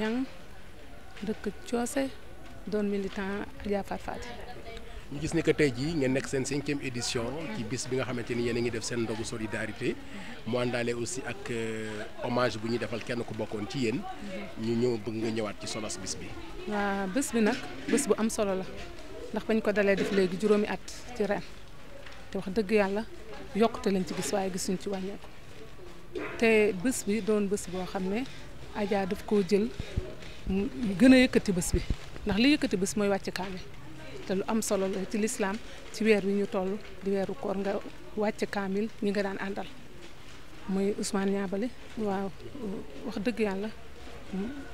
Niang dëkk Coose doon militant Adja Fatou Fati. ñu gis ni que tey jii ngeen nekk seen 5e édition ci bis bi nga xamante ni yéen a ngi def seen ndogu solidarité mu àndaale aussi ak hommage bu ñuy defal kenn ku bokkoon ci yéen ñu ñëw bëgg nga ñëwaat ci solos bis bi. waaw bés bi nag bés bu am solo la ndax bañ ko dalee def léegi juróomi at ci ren te wax dëgg yàlla yokkute lañ ci gis waaye gisuñ ci wàññeeku te bés bi doon bés boo xam ne Adja daf koo jël gën a yëkkati bés bi ndax li yëkkati bés mooy wàcc kaamil te lu am solo la ci lislaam ci weer wi ñu toll di weeru koor nga wàcc kaamil ñi nga daan àndal muy Ousmane Niabali waaw wax dëgg yàlla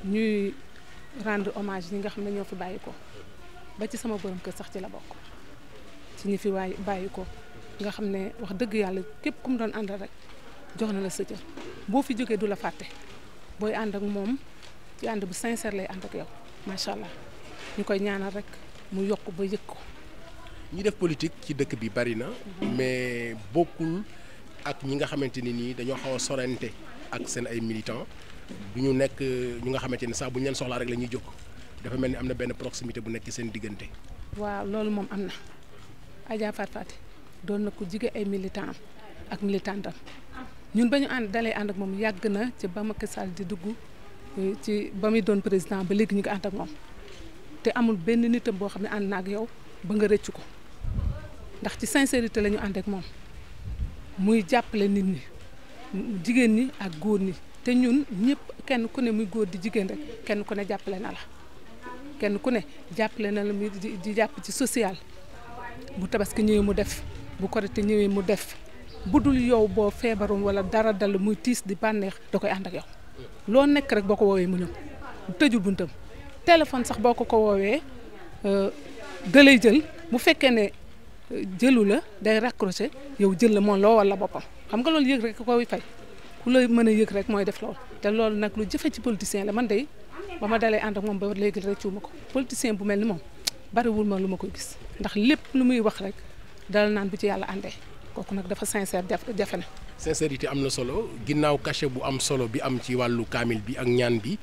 ñuy rendre hommage ñi nga xam ne ñoo fi bàyyi ko ba ci sama borom kër sax ci la bokk ci ñi fi bàyyi ko nga xam ne wax dëgg yàlla képp ku mu doon àndal rek jox na la sa cër boo fi jógee du la fàtte booy ànd ak moom ci ànd bu sincère lay ànd ak yow macha allah ñu koy ñaanal rek mu yokk ba yëg ko. ñi def politique ci dëkk bi bari na mais bokkul ak ñi nga xamante ni nii dañoo xaw a sorante ak seen ay militants du ñu nekk ñu nga xamante ni saa bu ñu leen soxlaa rek la ñuy jóg dafa mel ni am na benn proximité bu nekk ci seen diggante. waaw loolu moom am na Adja Fatou Fati doon na ko jige ay militants ak militantam ñun ba ñu dalee ànd ak moom yàgg na ci ba Macky Sall di dugg ci ba muy doon président ba léegi ñu ngi ànd ak moom. te amul benn nitam boo xam ne ànd na ak yow ba nga rëccu ko ndax ci sincérité la ñu ànd ak moom muy jàppale nit ñi jigéen ñi ak góor ñi te ñun ñëpp kenn ku ne muy góor di jigéen rek kenn ku ne jàppale na la kenn ku ne jàppale na la muy di jàpp ci social bu tabaski ñëwee mu def bu korite ñëwee mu def bu dul yow boo feebaroon wala dara dal muy tiis di bànneex da koy ànd ak yow loo nekk rek boo ko woowee mu ñëw tëjul buntam téléphone sax boo ko woowee da lay jël bu fekkee ne jëlu la day raccroché yow jël la moom loo wala boppam xam nga loolu yëg rek koy fay ku la mën a yëg rek mooy def loolu te loolu nag lu jafe ci politicien la man day ba ma dalee ànd ak moom ba léegi rëccu ma ko politicien bu mel ni moom bariwul ma lu ma koy gis ndax lépp lu muy wax rek dal naan bu ci yàlla àndee kooku nag dafa sincère jafe na. sincérité am na solo ginnaaw cachet bu am solo bi am ci wàllu kaamil bi ak ñaan bi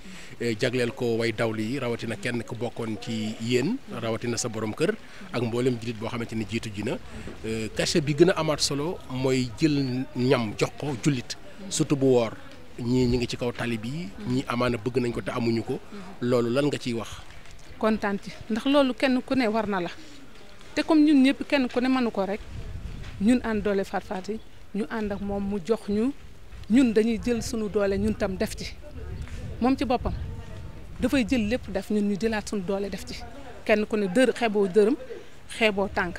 jagleel ko way dawli yi rawatina kenn ku bokkoon ci yéen rawatina sa borom kër ak mboolem jullit boo xamante ni jiitu ji na cachet bi gën a amaat solo mooy jël ñam jox ko jullit surtout bu woor ñii ñi ngi ci kaw tali bi ñii amaana bëgg nañ ko te amuñu ko loolu lan nga ciy wax. kontaan ci ndax loolu kenn ku ne war na la te comme ñun ñëpp kenn ku ne mënu ko rek ñun ànd doole Fatou Fati ñu ànd ak moom mu jox ñu ñun dañuy jël sunu doole ñun tam def ci moom ci boppam dafay jël lépp def ñun ñu jëlaat sunu doole def ci kenn ku ne xeeboo dërëm xeeboo tànk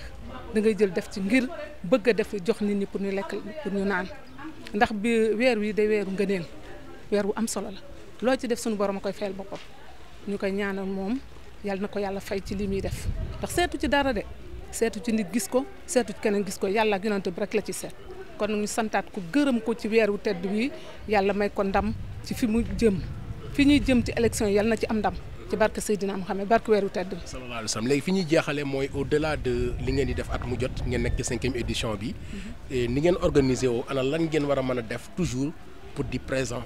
da ngay jël def ci ngir bëgg a def jox nit ñi pour ñu lekk pour ñu naan ndax bi weer wi day weeru ngëneel weer wu am solo la loo ci def sunu borom a koy fayal boppam ñu koy ñaanal moom yàlla na ko yàlla fay ci li muy def ndax seetu ci dara de seetu ci nit gis ko seetu ci keneen gis ko yàlla ak yonent bi rek la ci seet kon ñu santaat ko gërëm ko ci weeru tedd wi yàlla may ko ndam ci fi mu jëm fi ñuy jëm ci élection yi yàlla na ci am ndam ci barke Seydina Muhammad barke weeru tedd bi. sallallahu alayhi wa sallam léegi fi ñuy jeexale mooy au delà de li ngeen di def at mu jot ngeen nekk ci 5e édition bi ni ngeen organisé woo ana lan ngeen war a mën a def toujours pour di présent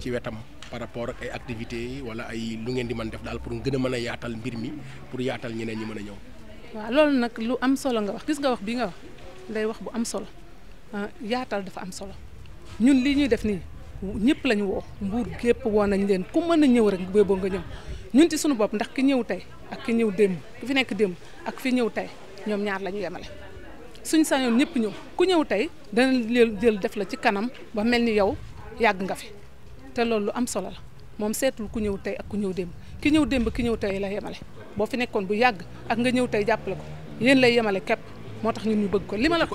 ci wetam par rapport ak ay activités wala ay lu ngeen di mën def daal pour gën a mën a yaatal mbir mi pour yaatal ñeneen ñi mën a ñëw. waaw loolu nag lu am solo nga wax gis nga wax bi nga wax day wax bu am solo yaatal dafa am solo ñun lii ñuy def nii ñëpp lañu woo mbuur gépp woo nañ leen ku mën a ñëw rek boo nga ñëw ñun ci suñu bopp ndax ki ñëw tey ak ki ñëw démb ki fi nekk démb ak fi ñëw tey ñoom ñaar la ñu yemale suñ sañoon ñëpp ñëw ku ñëw tey dana leen jël def la ci kanam ba mel ni yow yàgg nga fi te loolu lu am solo la moom seetul ku ñëw tey ak ku ñëw démb ki ñëw démb ki ñëw tey la yemale boo fi nekkoon bu yàgg ak nga ñëw tey jàppale ko yéen lay yemale képp moo tax ñun ñu bëgg ko li ma la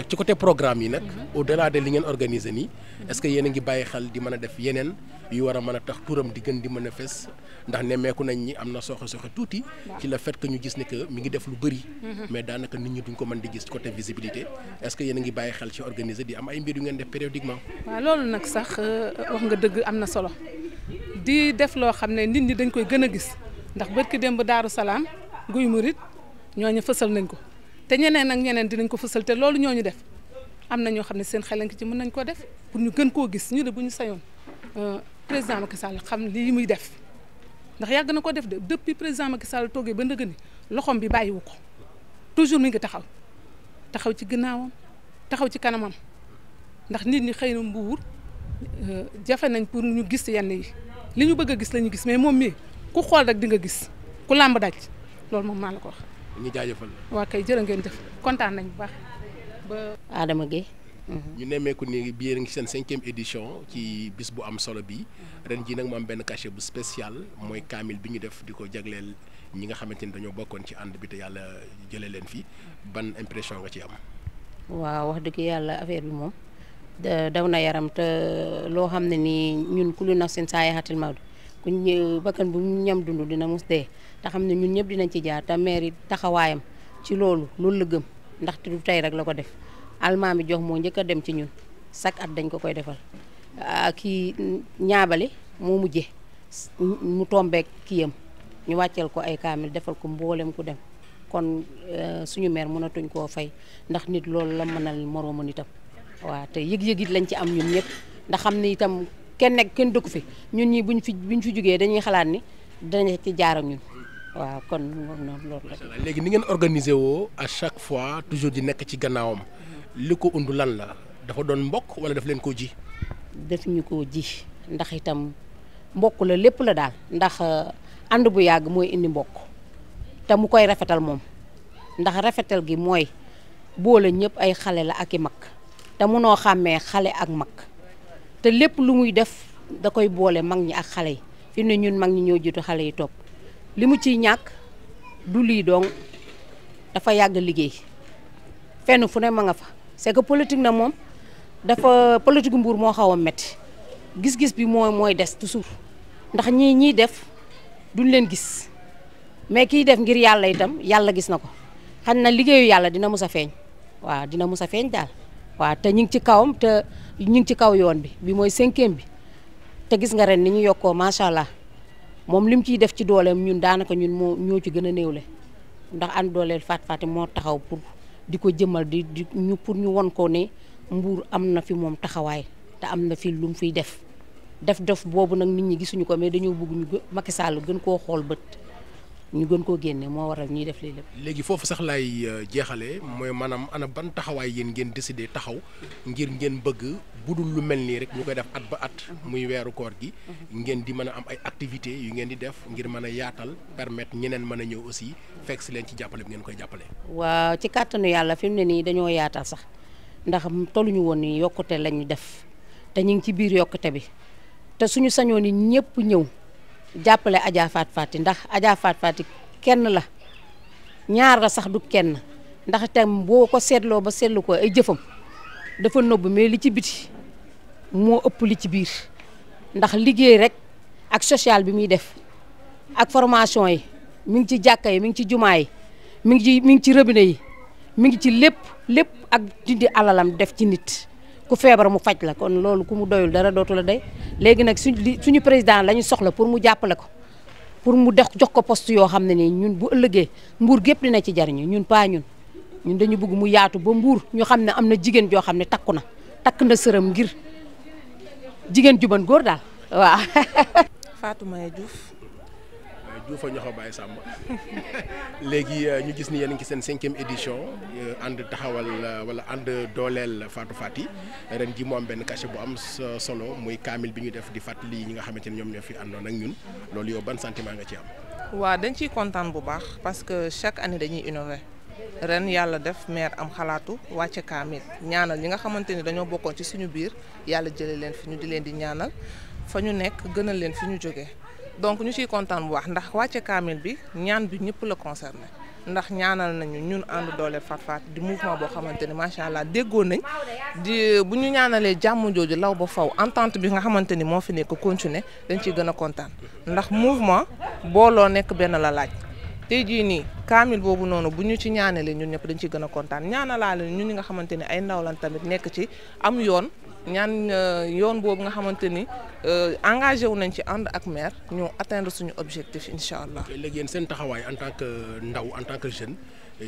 ci côté programme yi nag au delà de li ngeen organiser nii est-ce que yéen a ngi bàyyi xel di mën a def yeneen yu war a mën a tax turam di gën di mën a fes ndax nemmeeku nañ ñi am na soxe tuuti ci le fait que ñu gis ne que mi ngi def lu bëri mais daanaka nit ñi duñ ko mën di gis ci côté visibilité est-ce que yéen a ngi bàyyi xel ci organiser di am ay mbir yu ngeen def périodiquement. waaw loolu nag sax wax nga dëgg am na solo di def loo xam ne nit ñi dañ koy gën a gis ndax barki démb Daaru Salaam Guy Murit ñooñu fësal nañ ko te ñeneen ak ñeneen dinañ ko fësal te loolu ñooñu def am na ñoo xam ne seen xelank ci mën nañ ko def pour ñu gën koo gis ñu ne bu ñu sañoon président Macky Sall xam lii muy def ndax yàgg na ko def de depuis président Macky Sall toogee ba ndëgëni loxoom bi bàyyiwu ko toujours mi ngi taxaw ci ginnaawam taxaw ci kanamam ndax nit ñi xëy na Mbour jafe nañ pour ñu gis yenn yi li ñu bëgg a gis la ñu gis mais moom mii ku xool rek di nga gis ku làmb daj loolu moom maa la ko wax. ñu jaajëfal. waa kay jërë ngeen jëf kontaan nañ bu baax ba. Adama Gueye. ñu nemmeeku ni bii ngi seen 5e édition ci bis bu am solo bi ren jii nag mu am benn cachet bu spécial mooy kaamil bi ñu def di ko jagleel ñi nga xamante ni dañoo bokkoon ci ànd bi te yàlla jëlee leen fi ban impression nga ci am. waaw wax dëgg yàlla affaire bi moom daw na yaram te loo xam ne nii ñun kullu nafsin zaa'iqatul mawt ku ñu bakkan bu ñam dund dina mus dee te xam ne ñun ñëpp dinañ ci jaar te maire yi taxawaayam ci loolu la gëm ndaxte du tey rek la ko def. almaami jox moo njëkk a dem ci ñun chaque at dañ ko koy defal kii ñaabale moo mujje mu tombeek kiyam ñu wàcceel ko ay kaamil defal ko mboolem ku dem kon suñu maire mënatuñ koo fay ndax nit loolu la mënal moroomu nitam waaw te yëg-yëg it lañ ci am ñun ñëpp ndax xam ni itam kenn dëkku fi ñun ñi buñ fi jógee dañuy xalaat ni dañ ci jaar ak ñun waaw kon loolu la. léegi ni ngeen organisé woo à chaque fois toujours di nekk ci gannaawam. li ko undu lan la dafa doon mbokk wala daf leen koo ji. def ñu koo ji ndax itam mbokk la lépp la daal ndax ànd bu yàgg mooy indi mbokk te mu koy rafetal moom ndax rafetal gi mooy boole ñëpp ay xale la ak i mag te munoo xàmmee xale ak mag te lépp lu muy def da koy boole mag ñi ak xale yi fi ne ñun mag ñi ñoo jiitu xale yi topp li mu ciy ñàkk du lii dong dafa yàgg liggéey fenn fu ne ma nga fa. c'est que politique na moom dafa politique Mbour moo xaw a métti gis-gis bi mooy des toujours ndax ñiy def duñ leen gis mais kiy def ngir yàlla itam yàlla gis na ko xam na liggéeyu yàlla dina mus a feeñ waaw dina mus a feeñ daal waaw te ñu ngi ci kawam te ñu ngi ci kaw yoon bi mooy 5e bi te gis nga ren ni ñu yokkoo macha allah moom lim ciy def ci dooleem ñun daanaka ñun ñoo ci gën a néewle ndax ànd dooleel Faty moo taxaw pour. di ko jëmal pour ñu won ko ne Mbour am na fi moom taxawaay te am na fi lu mu fiy def boobu nag nit ñi gisuñu ko mais dañoo bëgg ñu Macky Sall gën koo xool bët ñu gën koo génne moo waral ñuy def lii lépp. léegi foofu sax laay jeexalee mooy maanaam ana ban taxawaay yéen ngeen décidé taxaw ngir ngeen bëgg budul lu mel nii rek ñu koy def at ba at. muy weeru koor gi. ngeen di mën a am ay activités yu ngeen di def ngir mën a yaatal permettre ñeneen mën a ñëw aussi fekk si leen ci jàppale bi ngeen koy jàppale. waaw ci kàttanu yàlla fi mu ne nii dañoo yaatal sax ndax tolluñu woon ni yokkute lañu def te ñu ngi ci biir yokkute bi te suñu sañoon ni ñëpp ñëw. jàppale Adja Faty ndax Adja Faty kenn la ñaar la sax du kenn ndax itam boo ko seetloo ba seetlu ko ay jëfam dafa nëbb mais li ci biti moo ëpp li ci biir ndax liggéey rek ak social bi muy def ak formation yi mi ngi ci jàkka yi mi ngi ci jumaa yi mi ngi ci robinet yi mi ngi ci lépp ak dindi alalam def ci nit ku feebar mu faj la kon loolu ku mu doyul dara dootu la day léegi nag suñu président la ñu soxla pour mu jàppale ko pour mu jox ko poste yoo xam ne nii ñun bu ëllëgee Mbour gépp dina ci jariñu ñun ñun dañu bëgg mu yaatu ba Mbour ñu xam ne am na jigéen joo xam ne takk na sërëm ngir jigéen juban góor daal waaw. Fatou Maye Diouf. Diouf a ñoxo Baye Samba léegi ñu gis ni yéen a ngi seen 5e édition ànd taxawal wala ànd dooleel Faty ren ji mu am benn cachet bu am solo muy kaamil bi ñu def di fàttali ñi nga xamante ni ñoom ñoo fi àndoon ak ñun loolu yow ban sentiment nga ci am. waaw dañ ciy kontaan bu baax parce que chaque année dañuy innover ren yàlla def maire am xalaatu wàcce kaamil ñaanal ñi nga xamante ni dañoo bokkoon ci suñu biir yàlla jëlee leen fi ñu di leen di ñaanal fa ñu nekk gënal leen fi ñu jógee. donc ñu ciy kontaan bu baax ndax wàcce kaamil bi ñaan bi ñëpp la concerné ndax ñaanal nañu ñun ànd dooleel Faty di mouvement boo xamante ni macha allah déggoo nañ di bu ñu ñaanalee jàmm jooju law ba faw entente bi nga xamante ni moo fi nekk continuer dañ ciy gën a kontaan ndax mouvement booloo nekk benn la laaj tey jii nii kaamil boobu noonu bu ñu ci ñaanalee ñun ñëpp dañ ciy gën a kontaan ñaanalaale ñun ñi nga xamante ni ay ndaw lan tamit nekk ci am yoon. ñaan yoon boobu nga xamante ni engagé wu nañ ci ànd ak maire ñu atteindre suñu objectif incha allah. léegi yéen seen taxawaay en tant que ndaw en tant que jeune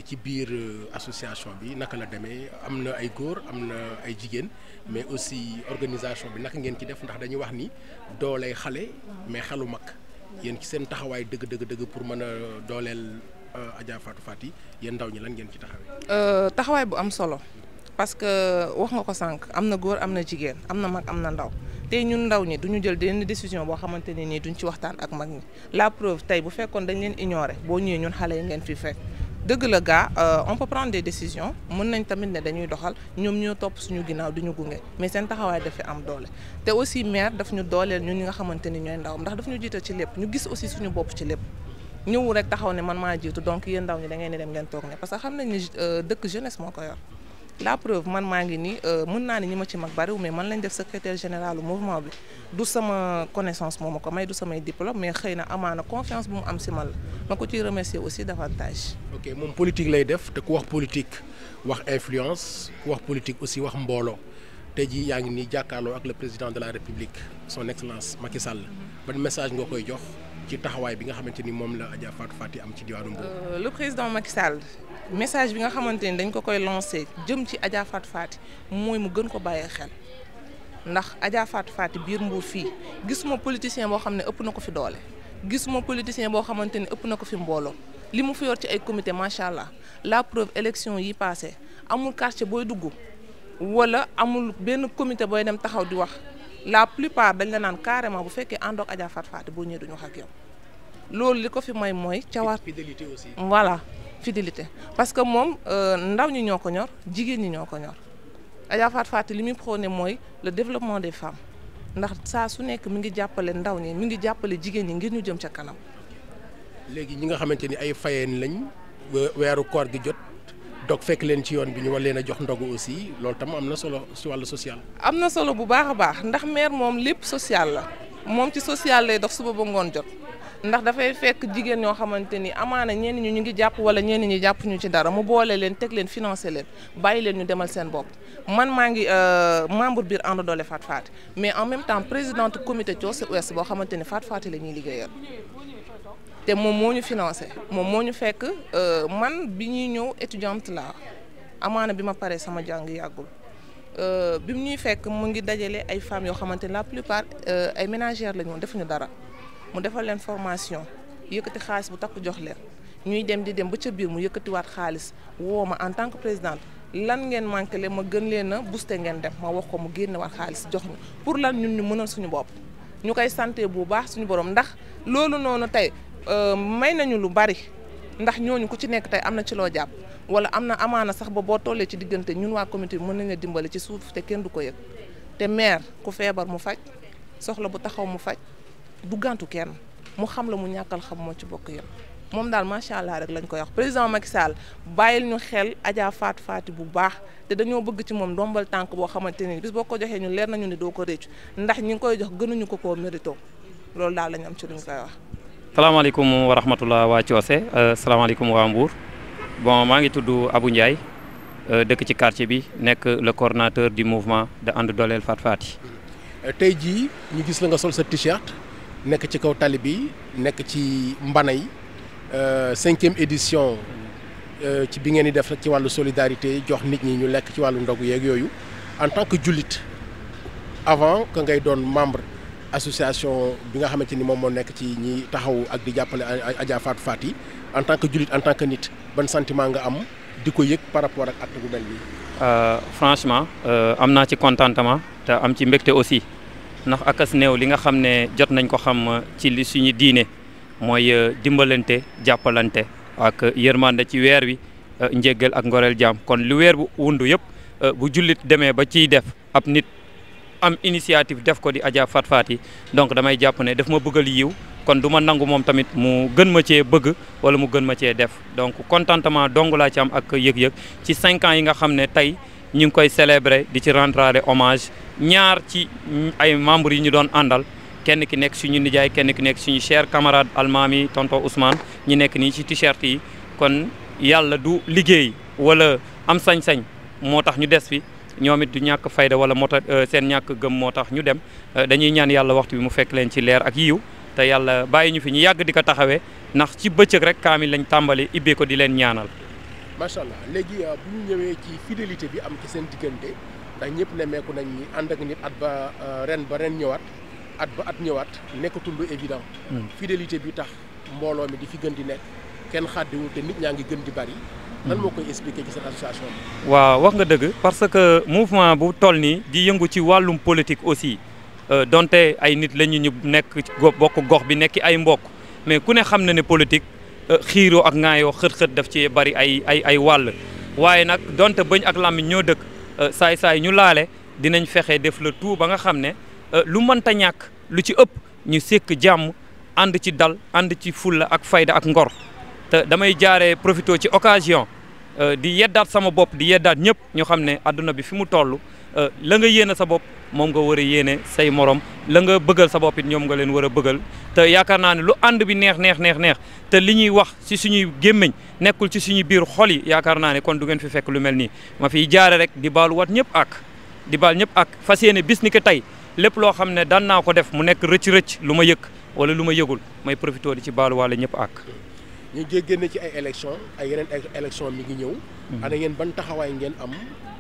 ci biir association bi naka la demee am na ay góor am na ay jigéen mais aussi organisation bi naka ngeen ci def ndax dañuy wax ni dooley xale mais xelu mag yéen ci seen taxawaay dëgg pour mën a dooleel Adja Fatou Faty yéen ndaw ñi lan ngeen ci taxawee. taxawaay bu am solo parce que wax nga ko sànq am na góor am na jigéen am na mag am na ndaw tey ñun ndaw ñi duñu jël benn décision boo xamante ne nii duñ ci waxtaan ak mag ñi la preuve tey bu fekkoon dañ leen ignorer boo ñëwee ñun xale yi ngeen fi fekk. dëgg la gaa on peut prendre des décisions mën nañ tamit ne dañuy doxal ñoom ñoo topp suñu ginnaaw di ñu gunge mais seen taxawaay dafa am doole te aussi maire daf ñu dooleel ñun ñi nga xamante ni ñooy ndaw ndax daf ñu jiital ci lépp ñu gis aussi suñu bopp ci lépp ñëwul rek taxaw ne man maa jiitu donc yéen ndaw ñi da ngeen di dem ngeen toog ne parce que xam nañ ni dëkk jeunesse moo ko yor la preuve man maa ngi nii mën naa ne ñi ma ci mag bariwul mais man lañ def secrétaire général du mouvement bi du sama connaissance moo ma ko may du samay diplôme mais xëy na amaana confiance bu mu am si man la ma ko ciy remercier aussi davantage. ok moom politique lay def te ku wax politique wax influence ku wax politique aussi wax mbooloo tey jii yaa ngi nii jàkkaarloo ak le président de la république son excellence Macky Sall ban message nga koy jox ci taxawaay bi nga xamante ni moom la Adja Fatou Faty am ci diwaanu Mbour. le président Macky Sall message bi nga xamante ni dañ ko koy lancé jëm ci Adja Fatou Faty mooy mu gën ko bàyyee xel ndax Adja Fatou Faty biir Mbour fii gisuma politicien boo xam ne ëpp na ko fi doole gisuma politicien boo xamante ni ëpp na ko fi mbooloo li mu fi yor ci ay comité macha allah la preuve élection yi passé amul quartier booy dugg wala amul benn comité booy dem taxaw di wax la plupart dañ la naan carrément bu fekkee àndoog Adja Fatou Faty boo ñëwee duñu wax ak yow loolu li ko fi may mooy cawaat fidélité aussi. voilà fidélité parce que moom ndaw ñi ñoo ko ñor jigéen ñi ñoo ko ñor Adja Fatou Faty li muy prôné mooy le développement des femmes ndax saa su nekk mi ngi jàppale ndaw ñi mi ngi jàppale jigéen ñi ngir ñu jëm ca kanam. léegi ñi nga xamante ni ay fayeen lañ weeru koor gi jot dog fekk leen ci yoon bi ñu war leen a jox ndogu aussi loolu tam am na solo ci wàllu social. am na solo bu baax a baax ndax maire moom lépp social la moom ci social lay dox suba ba ngoon jot ndax dafay fekk jigéen ñoo xamante ni amaana ñenn ñu ngi jàpp wala ñenn ñi jàpp ñu ci dara mu boole leen teg leen financer leen bàyyi leen ñu demal seen bopp man maa ngi membre biir ànd doole Fatou Faty mais en même temps présidente comité Thiès Ouest boo xamante ni Fatou Faty la ñuy liggéeyal te moom moo ñu financé moom moo ñu fekk man bi ñuy ñëw étudiante la amaana bi ma paree sama jàng yàggul bi mu ñuy fekk mu ngi dajale ay femmes yoo xamante ni la plupart ay ménagères la ñu woon defuñu dara mu defal leen formation yëkkati xaalis bu takku jox leen ñuy dem di dem ba ca biir mu yëkkatiwaat xaalis woo ma en tant que présidente lan ngeen manqué le ma gën leen a booster ngeen dem ma wax ko mu génnewaat xaalis jox ñu pour lan ñun ñu mënal suñu bopp ñu koy santé bu baax suñu borom ndax loolu noonu tey may nañu lu bari ndax ñooñu ku ci nekk tey am na ci loo jàpp wala am na amaana sax ba boo tollee ci diggante ñun waa comité bi mën nañ la dimbali ci suuf te kenn du ko yëg te maire ku feebar mu faj soxla bu taxaw mu faj du gàntu kenn mu xam la mu ñàkkal xam moo ci bokk yëpp moom daal macha allah rek lañ koy wax président Macky Sall bàyyil ñu xel Adja Fatou Faty bu baax te dañoo bëgg ci moom ndombal tànk boo xamante ni bis boo ko joxee ñu leer nañu ne doo ko réccu ndax ñi ngi koy jox gënuñu ko koo mérito loolu daal lañ am ci luñ koy wax. salaamaaleykum wa rahmatullah waa Coose salaamaaleykum waa Mbour bon maa ngi tudd Abou Ndiaye dëkk ci quartier bi nekk le coordonnateur du mouvement de ànd dooleel Fatou Faty. tey jii ñu gis la nga sol sa t-shirt nekk ci kaw tali bi nekk ci mbana yi 5e édition ci bi ngeen di def rek ci wàllu solidarité jox nit ñi ñu lekk ci wàllu ndogu yeeg yooyu en tant que jullit avant que ngay doon membre association bi nga xamante ni moom moo nekk ci ñi taxaw ak di jàppale Adja Fatou Faty en tant que jullit en tant que nit ban sentiment nga am di ko yëg par rapport ak acte bu mel nii. franchement am naa ci contentement te am ci mbégte aussi ndax akas néew li nga xam ne jot nañ ko xam ci li suñu diine mooy dimbalante jàppalante ak yërmande ci weer wi njéggal ak ngoreel jaam kon lu weer bu wundu yëpp bu jullit demee ba ciy def ab nit am initiative def ko di Adja Fatou Faty donc damay jàpp ne daf ma bëggal yiw kon du ma nangu moom tamit mu gën ma cee bëgg wala mu gën ma cee def donc contentement dong laa ci am ak yëg-yëg ci 5 ans yi nga xam ne tey ñu ngi koy célébrer di ci rendre hommage ñaar ci ay membres yi ñu doon àndal kenn ki nekk suñu nijaay kenn ki nekk suñu cher camarade almaami tonton Ousmane ñi nekk nii ci t-shirt yi kon yàlla du liggéey wala am sañ-sañ moo tax ñu des fi ñoom it du ñàkk fayda wala moo tax seen ñàkk gëm moo tax ñu dem dañuy ñaan yàlla waxtu bi mu fekk leen ci leer ak yiw te yàlla bàyyi ñu fi ñu yàgg di ko taxawee ndax ci bëccëg rek kaamil lañ tàmbali ibbee ko di leen ñaanal. macha allah léegi bu ñu ñëwee ci fidélité bi am ci seen diggante ndax ñëpp nemmeeku nañ ni ànd ak nit at ba ren ñëwaat at ba at ñëwaat nekkatul lu évident. Fidélité bi tax mbooloo mi di fi gën di nekk kenn xàddiwul te nit ñaa ngi gën di bari. lan moo koy expliquer ci cette association bi. waaw wax nga dëgg parce que mouvement bu toll nii di yëngu ci wàllum politique aussi donte ay nit la ñu nekk bokk gox bi nekk ay mbokk mais ku ne xam na ne politique xiiroo ak ŋaayoo xët-xët daf ci bari ay wàll waaye nag donte bëñ ak làmmiñ ñoo dëkk saay ñu laale dinañ fexe def le tout ba nga xam ne lu mënta ñàkk lu ci ëpp ñu sekk jàmm ànd ci dal ànd ci fulla ak fayda ak ngor. te damay jaaree profité ci occasion di yeddaat sama bopp di yeddaat ñëpp ñu xam ne adduna bi fi mu toll la nga yéene sa bopp moom nga war a yéene say morom la nga bëggal sa bopp it ñoom nga leen war a bëggal te yaakaar naa ne lu ànd bi neex te li ñuy wax ci suñuy gémmiñ nekkul ci suñuy biir xol yi yaakaar naa ne kon du ngeen fi fekk lu mel nii ma fiy jaare rek di baalu wat ñëpp di baal ñëpp ak fas yéene bis ni ko tey lépp loo xam ne daan naa ko def mu nekk rëcc-rëcc lu ma yëg wala lu ma yëgul may profité di ci baalu wala ñëpp ak ñu génn ci ay élection ay yeneen élection mi ngi ñëw. ana ngeen ban taxawaay ngeen am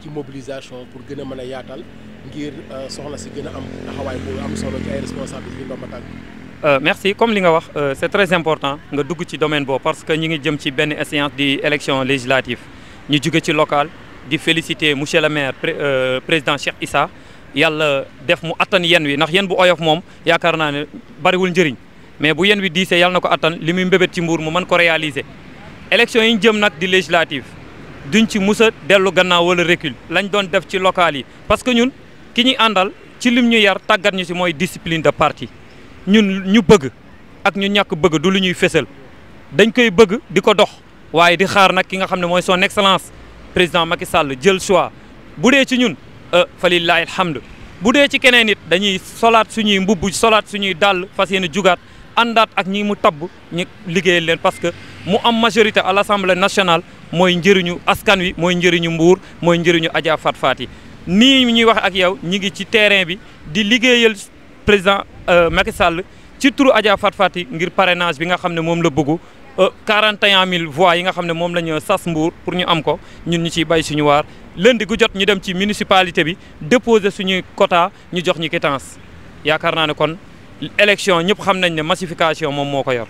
ci mobilisation pour gën a mën a yaatal ngir soxna si gën a am taxawaay bu am solo ci ay responsabilités ndomba tànk. merci comme li nga wax c'est très important nga dugg ci domaine boobu parce que ñi ngi jëm ci benn échéance di élection législative ñu jóge ci local di féliciter monsieur le maire président Cheikh Issa yàlla def mu attan yen wi ndax yen bu oyof moom yaakaar naa ne bariwul njëriñ. mais bu yen wi diisee yàlla na ko attan li muy mbébét ci Mbour mu mën ko réaliser élection yi ñu jëm nag di législative duñ ci musa dellu gannaaw wala recul lañ doon def ci local yi parce que ñun ki ñuy àndal ci lim ñu yar tàggat ñu si mooy discipline de parti ñun ñu bëgg ak ñu ñàkk bëgg du lu ñuy fésal dañ koy bëgg di ko dox waaye di xaar nag ki nga xam ne mooy son excellence président Macky Sall jël choix bu dee ci ñun fa lillahi alhamdu bu dee ci keneen it dañuy solaat suñuy mbubb solaat suñuy dàll fas yéene jugaat àndaat ak ñi mu tabb ñu liggéeyal leen parce que mu am majorité à l'Assemblée nationale mooy njëriñu askan wi mooy njëriñu Mbour mooy njëriñu Adja Fat Fati nii ñuy wax ak yow ñi ngi ci terrain bi di liggéeyal président Macky Sall ci turu Adja Fat Fati ngir parrainage bi nga xam ne moom la bëggu 41 000 voix yi nga xam ne moom la ñu sas Mbour pour ñu am ko ñun ñu ciy bay suñu waar lundi gu jot ñu dem ci municipalité bi déposer suñuy quota ñu jox ñu quittance yaakaar naa ne kon élection ñëpp xam nañ ne massification moom moo ko yor